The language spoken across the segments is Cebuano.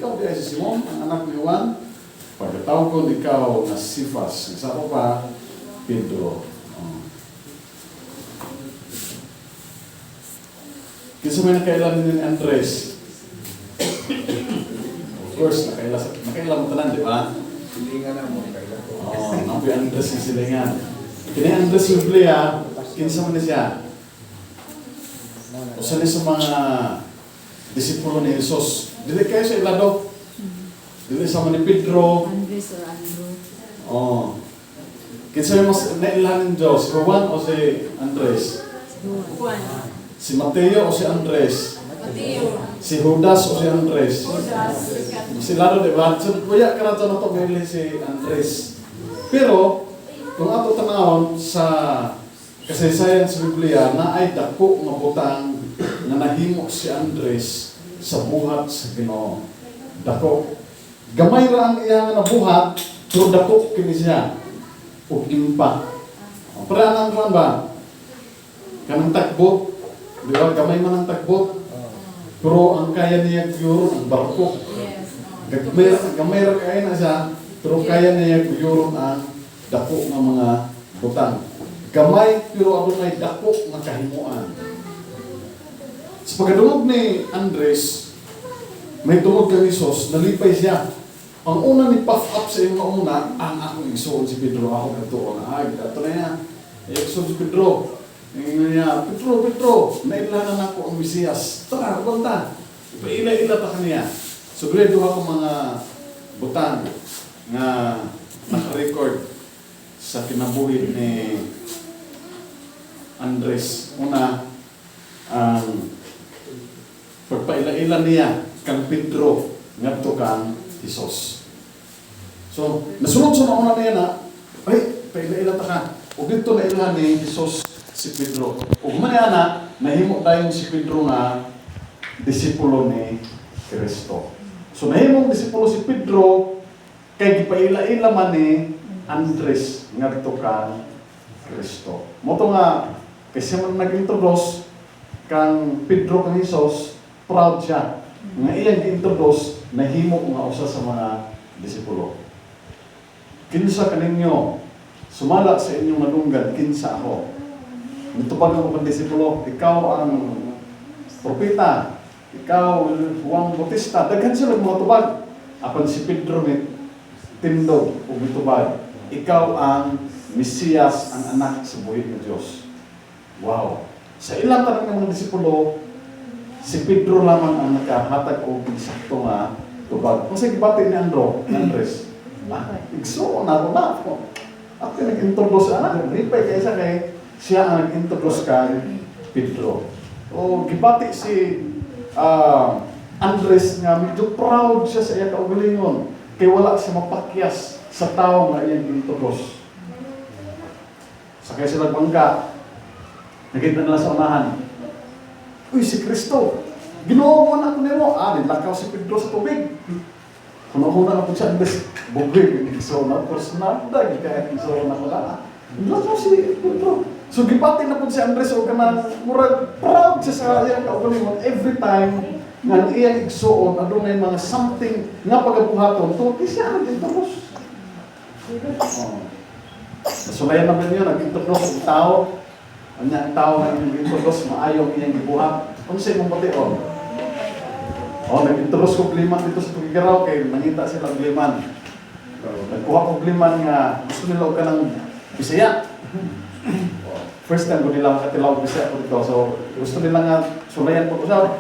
Ikaw diay si Simon, ang anak ni Juan. Pagkatawgon ikaw nga Sifas. Isa ko pa, Pedro. Oh. Kinsa may nakaila ni Andres? Of course, nakaila mo tanan, di ba? Silingan na mo, kailan ko. Oo, oh, nabi Andres yung silingan. Kini Andres yung Biblia, kinsa man ni siya? Usa ni sa mga disipulo ni Jesus. Dili kayo sa ilado. Dili sa mga ni Pedro. Andres or Andrew. Oh. Kinsa may mas nailhan ng Diyos? Si Juan o si Andres? Juan. Si Mateo o si Andres? Mateo. Si Judas o si Andres? Judas. Sila di ba? So, kuya ka na ito na si Andres. Pero, kung ato tanawon sa kasaysayan sa Biblia, na ay dako nga butang nga nahimo si Andres sa buhat sa Ginoo. Dako. Gamay ra ang iya nga nabuhat, pero dako kini siya. Ug impact. O, Para ang kuan ba? Kanang takbo, di ba? Gamay man ang takbo. Pero ang kaya niya guyuron ang barko. Yes. Gamay ra kaya na siya, pero kaya niya guyuron ang dako nga mga butang. Gamay pero adunay dako nga kahimuan. Sa pagkadungog ni Andres, may tungod kang Hesus, nalipay siya. Ang una ni puff up sa iyong una, ang akong igsuon si Pedro, ako kadto na ay, ato na niya. Igsuon si Pedro. Ingon niya, "Pedro, Pedro, nailhanan nako ang Mesiyas. Tara, punta." Ipaila-ila ta kaniya. So, grade duha ko mga butang nga naka-record sa kinabuhi ni Andres. Una, ang pagpaila-ila niya kang Pedro ngadto kang Jesus. So, nasunod sa nauna niya na, ay, paila-ila ta ka. Ug dito na ila ni Jesus si Pedro. Ug man niya na, nahimo dayon si Pedro nga disipulo ni Kristo. So, nahimong disipulo si Pedro kay gipaila-ila man ni Andres ngadto kang Kristo. Mao to nga kay siya man nag-introduce kang Pedro kang Jesus, proud siya nga iyang gi-introduce, nahimo nga usa sa mga disipulo. "Kinsa kaninyo sumala sa inyong nadunggan, kinsa ako?" Nitubag ang ubang disipulo, "Ikaw ang propeta, ikaw Juan Bautista." Daghan sila mga tubag. Apan si Pedro ni tindog ug mitubag, "Ikaw ang Mesiyas, ang anak sa buhi nga Dios." Wow. Sa ilang tanang ng mga disipulo, si Pedro lamang ang nakahatag og sakto nga tubag. Kung sa gibati ni Andres, ah, igsuon na ako na ako. Ako yung nag-introduce, anak, lipay kay siya kay siya ang nag-introduce kay Pedro. O gibati si Andres nga medyo proud siya sa iya kaugalingon kay wala siya mapakyas sa tao nga iyang introduce. Sakay sila bangka, nakita nila sa unahan, "Uy, si Kristo! Ginoo mo na ako nimo!" Ah, nilakaw si Pedro sa tubig. Kuna-kuna na po siya, Andres, bugay, so na, of course, nada, kaya so na ko na. Nilakaw si Pedro. So, gibati na po si Andres, o kanang, murag, proud siya sa iyang kaugalingon every time nga ang iyang igsuon, adunay mga something nga pagabuhaton, tungod kay siya ang nag-introduce. Oh. Nasulayan naman yun, nag-introduce ang tao. Anya ang tao nga nag-introduce, maayong iyang gibuhat. Unsa imong bation? Oh, nag-introduce ko liman dito sa Tuguegarao kay mangita sila og liman. Nagkuha ko liman nga gusto nila og kanang Bisaya. Oh, first time ko nila makatilaw og Bisaya ko dito. So gusto nila nga sulayan ko siya.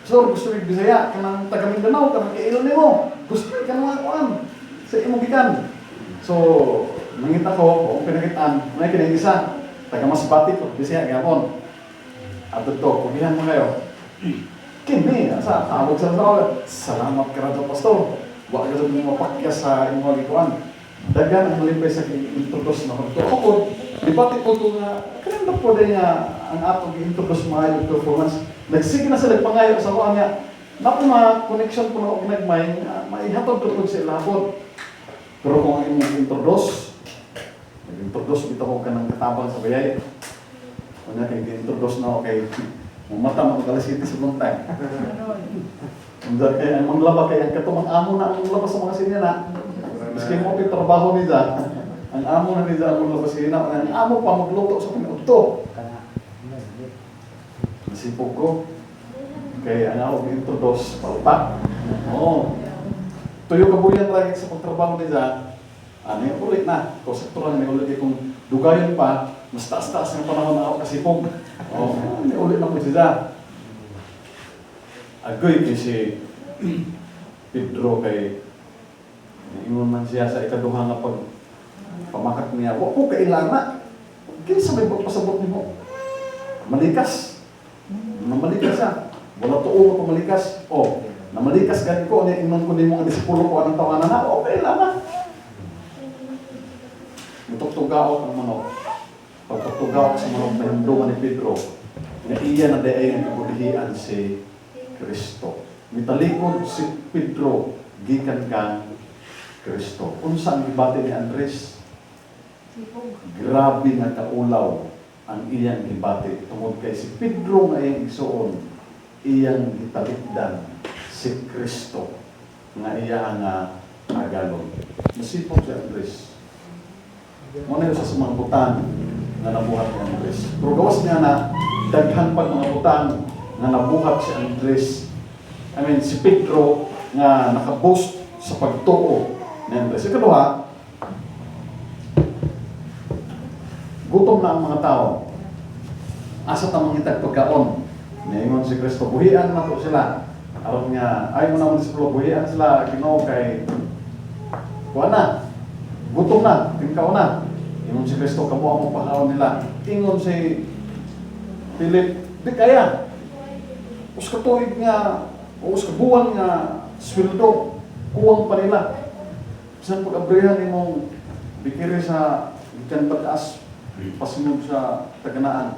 "So gusto nila Bisaya kanang taga Mindanao, kanang kaila nimo. Gusto nila kanang kuan sa imong gikan." So mangita ko, kung pinakitaan, may kini isa taga Masbate ko, Bisaya gyapon. Ato to, kugihan mo kayo. Kini, sa tawag sa "Salamat ka radyo, pastor. Wa ka sa mapakyas sa imong gikuan." Daghan ang malipay sa introduce na ko. Ako, dibati ko to nga, kanang po din nga ang atong gi-introduce maayo performance. Nagsige na sila nagpangayo sa kuan nga, napo mga connection ko na og ginagmay, nga maihatod ko sa ilabot. Pero kung ang imong introduce, nag-introduce bitaw ko kanang katabang sa bayay. Kunya kay gi-introduce na ako kay mata mo alas 7 sa buntag. Unsa kay ang manglaba kay ang katumang amo na ang manglaba sa mga sinya na. Maski mo ko'y trabaho nila, ang amo na nila ang manglaba sa hina, ang amo pa magluto sa kaniudto. Nasipog ko. Kay ang ako introduce palpak. Oo. Tuyo kabuyan lagi sa pagtrabaho nila, ano yung ulit na. Kung sektor lang, ulit kung dugayon pa, mas taas-taas ng panahon na ako kasipog. Oo, oh, ulit na po sila. Agoy kay si Pedro kay niingon man siya sa ikaduha nga pag pamakak niya, wa ko kailana. Kinsa may pagpasabot nimo? Malikas. Namalikas siya. Wala tuo nga pamalikas. Oh, namalikas gani ko niya ingnon ko nimo nga disipulo ko anang tawanan na. Okay lang na. Mutugtugaok ang manok. Pagtugtugaok sa manok, nahimduman ni Pedro nga iya na diay ang kabulihian si Kristo. Mitalikod si Pedro gikan kang Kristo. Unsa ang gibati ni Andres? Grabe nga kaulaw ang iyang gibati tungod kay si Pedro nga iyang igsuon iyang gitalikdan si Kristo nga iya nga agalon. Nasipog si Andres. Mao na usa sa mga butang nga nabuhat ni Andres. Pero gawas niya na daghan pa mga butang nga nabuhat si Andres. I mean, si Pedro nga nakaboast sa pagtuo ni Andres. Ikaduha, gutom na ang mga tao. Asa ta mangitag pagkaon? Niingon si Kristo, buhian na to sila. Aron nga, ay mo naman disipulo, buhian sila, Ginoo kay kuha na, gutom na, tingkaw na. Ingon si Kristo, kamo ang magpakaon nila. Ingon si Philip, di kaya. Us ka tuig nga, o us ka buwan nga sweldo, kuwang pa nila. Bisan pag-abrihan imong bikiri sa gikan pagkaas, pasunod sa taganaan.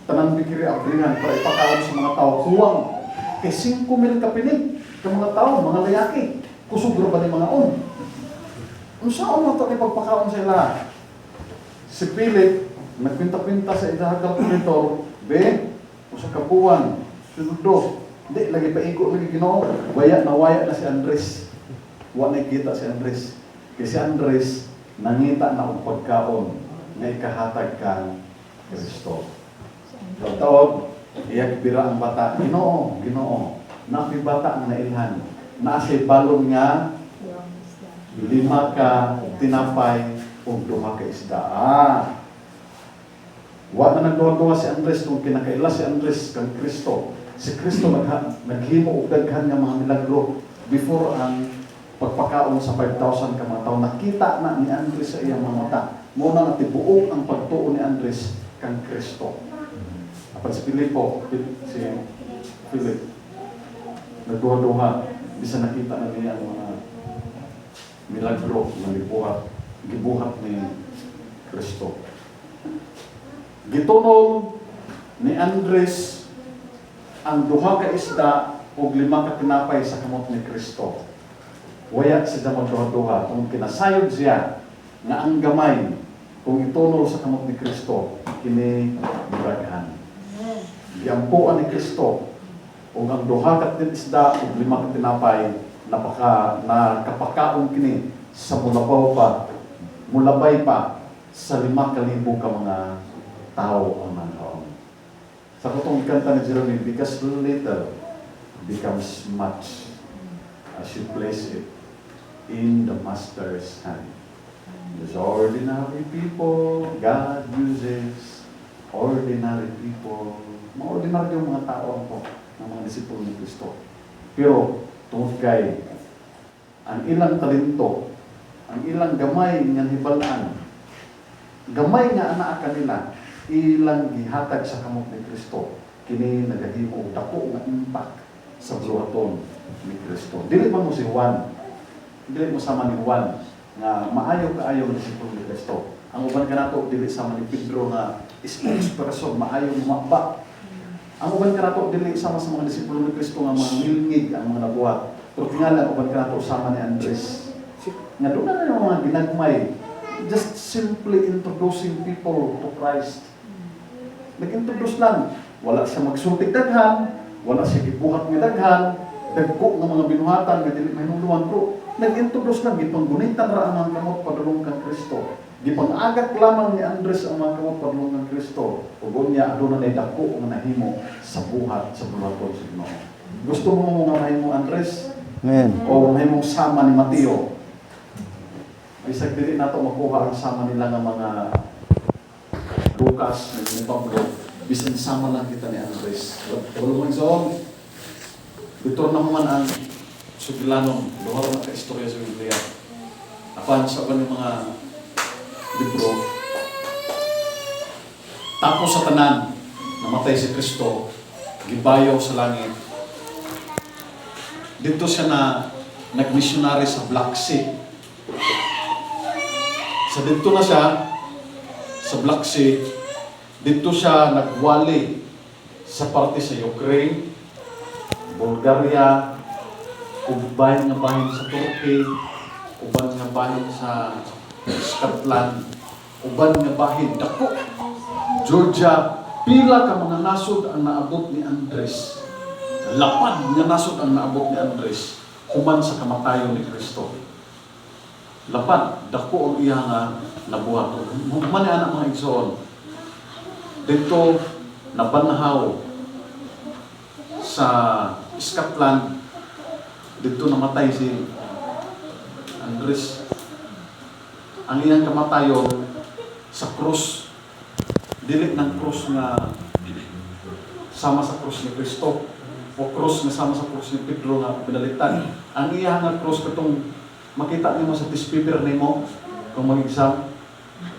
Tanan bikiri abrihan para ipakaon sa mga tao, kuwang. Kay 5,000 kapinig ka mga tao, mga layaki. Kusog ra ba ni mga on? Unsaon man to ni pagpakaon sa ila? Si Philip, nagpinta-pinta sa idaha calculator, be, usa ka buwan, sweldo. Di, lagi paigo lagi Ginoo. Waya na waya na si Andres. Wa na kita si Andres. Kay si Andres, nangita na og pagkaon nga ikahatag kang Kristo. Taod, iyang bira ang bata. Ginoo, Ginoo, napi bata ang nailhan. Naa siya'y balon nga lima ka tinapay ug duha ka isda. Ah. Wa na nagduha-duha si Andres nung kinakaila si Andres kang Kristo. Si Kristo naghimo og daghan nga mga milagro before ang pagpakaon sa 5,000 ka mga tao. Nakita na ni Andres sa iyang mga mata. Mao na nga tibuok ang pagtuo ni Andres kang Kristo. Apan si Filipo, si Philip, nagduha-duha, bisan nakita na niya ang mga milagro nga gibuhat ni Kristo. Gitunol ni Andres ang duha ka isda ug lima ka tinapay sa kamot ni Kristo. Waya siya magduha-duha kung kinasayod siya nga ang gamay kung itunol sa kamot ni Kristo kini muraghan. Giampuan ni Kristo ug ang duha ka isda ug lima ka tinapay napaka nakapakaon kini sa mulabaw pa mulabay pa sa 5,000 ka mga tao ang nangkaon. Sa kutong kanta ni Jeremy, "Because little becomes much as you place it in the Master's hand." These ordinary people, God uses ordinary people. Mga ordinary yung mga tao po ng mga disipulo ni Kristo. Pero tungod kay ang ilang talento, ang ilang gamay nga hibalaan, gamay nga anaa kanila, ilang gihatag sa kamot ni Kristo, kini nagahimo og dako nga impact sa buhaton ni Kristo. Dili man mo si Juan, dili mo sama ni Juan nga maayo kaayo nga disipulo ni Kristo. Ang uban kanato dili sama ni Pedro nga spokesperson, maayo maba. Ang uban kanato dili sama sa mga disipulo ni Kristo nga mga ngilngig ang mga nabuhat. Pero tingali ang uban kanato sama ni Andres. Nga doon na yung mga ginagmay. Just simply introducing people to Christ. Nag-introduce lang. Wala siya magsultig daghan, wala siya gibuhat nga daghan. Dagko nga mga binuhatan nga dili mahinumduman, pero nag-introduce lang, gipanggunitan ra ang mga kamot padulong kang Kristo. Gipang-agak lamang ni Andres ang mga kamot padulong kang Kristo. Ug unya aduna nay dako nga nahimo sa buhat sa buluhaton sa Ginoo. Gusto mo nga mahimo Andres Amen. o mahimong sama ni Mateo? Bisag dili nato makuha ang sama nila nga mga Lucas, ni Pablo, bisan sama lang kita ni Andres. Wala mo igsoon. Dito na man ang sugilanon, duha ra na ka istorya sa Biblia. Apan sa uban ng mga libro, tapos sa tanan, namatay si Kristo, gibayaw sa langit. Dito siya na nagmisyonary sa Black Sea. Sa dito na siya, sa Black Sea, dito siya nagwali sa parte sa Ukraine, Bulgaria, uban nga bahin sa Turkey, uban nga bahin sa Scotland, uban nga bahin dako Georgia, pila ka mga nasod ang naabot ni Andres. Lapad nga nasod ang naabot ni Andres human sa kamatayon ni Kristo. Lapad, dako ang iya nga nabuhat. Human ni anak, mga igsoon. Dito nabanhaw sa Scotland, dito namatay si Andres. Ang iyang kamatayon sa krus, dili ng krus nga sama sa krus ni Kristo o krus nga sama sa krus ni Pedro nga pinalitan. Ang iya nga krus, katong makita nimo sa test paper nimo kung mag-exam,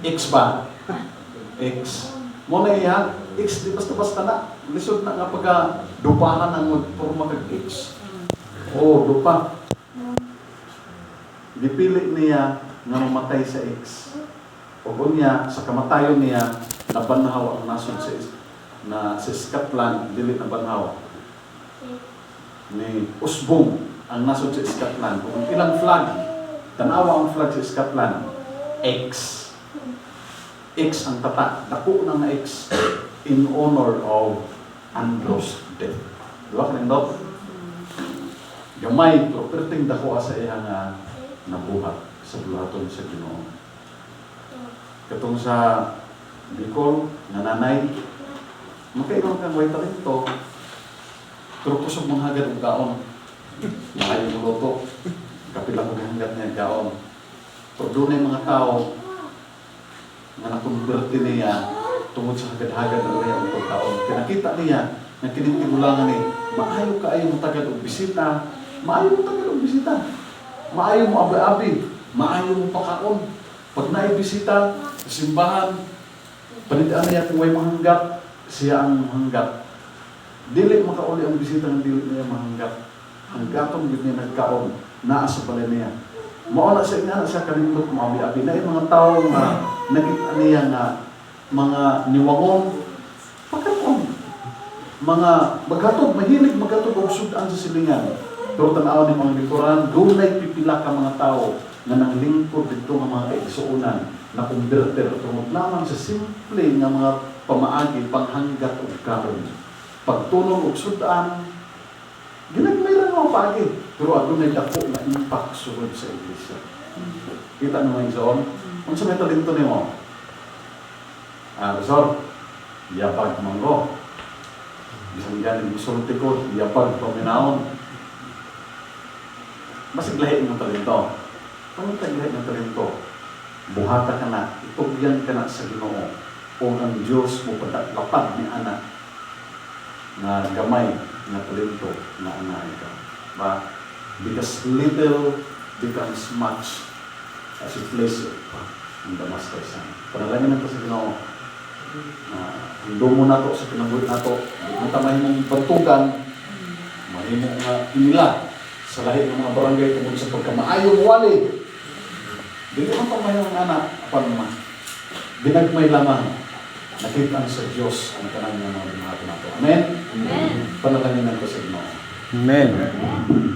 X ba? X. Mo na iya X, di basta-basta na. Lisod na nga pagka dupahan ang magporma kag X. Oh, dupa. Gipili niya nga mamatay sa X. Ug unya sa kamatayon niya, nabanhaw ang nasod sa na sa Scotland, dili nabanhaw. Ni usbong ang nasod sa Scotland. Kung ang ilang flag, tanawa ang flag sa Scotland, X. X ang tatak, dako na nga X in honor of Andros death. Di ba kanindot? Gamay, pero perting dako sa iya nga nabuhat sa buluhaton sa Ginoo. Katong sa Bicol, nga nanay, makaingon kang way talento, pero kusog manghagad og kaon. Maayo mo luto. Kapila ko gihanggat niya kaon. Pero dunay mga tao nga nakonberte niya tungod sa hagad-hagad na niya og pagkaon. Pinakita niya nga kining tigulangan ni maayo kaayo mo tagad og bisita, maayo mo tagad og bisita. Maayo mo abi-abi, maayo mo pakaon. Pag naay bisita sa simbahan, panidaan niya kung way mahanggat, siya ang mahanggat. Dili makauli ang bisita nga dili niya mahanggat. Hanggaton gyud niya nagkaon naa sa balay niya. Mao na siya nga na siya kanindot mo abi-abi na yung mga tao nga nakita niya nga mga niwangon pagkaon, mga maghatod, mahilig maghatod og sud-an sa silingan. Pero tan-aw ni mga likuran, dunay pipila ka mga tao nga nanglingkod didto nga mga kaigsuonan na converter tungod lamang sa simple nga mga pamaagi, panghanggat og kaon, pagtunog og sud-an. Ginagmay ra nga mga paagi, pero adunay dako nga impact sulod sa iglesia. Kita nimo, igsoon, unsa may talento nimo? Ah, Resor, yapag man ko. Bisan ganing musulti ko, yapag paminawon. Basig lahi ng talento. Pangitag lahi ng talento. Buhata ka na, itugyan ka na sa Ginoo. O ang Diyos mo lapad ni ana nga gamay nga talento nga ana ikaw. Ba? Because little becomes much as you place it in the Master's hand. Panalangin nato sa Ginoo. Uh, mo nato sa kinabuhi nato. Di man ta mahimong bantugan, mahimo nga inila sa lahi ng mga barangay tungod sa pagkamaayo mo wali. Dili man ta mahimong anak apan man. Ginagmay lamang nakita sa Dios ang tanan nga mga binuhatan nato. Amen. Amen. Panalangin nato sa Ginoo. Amen. Amen.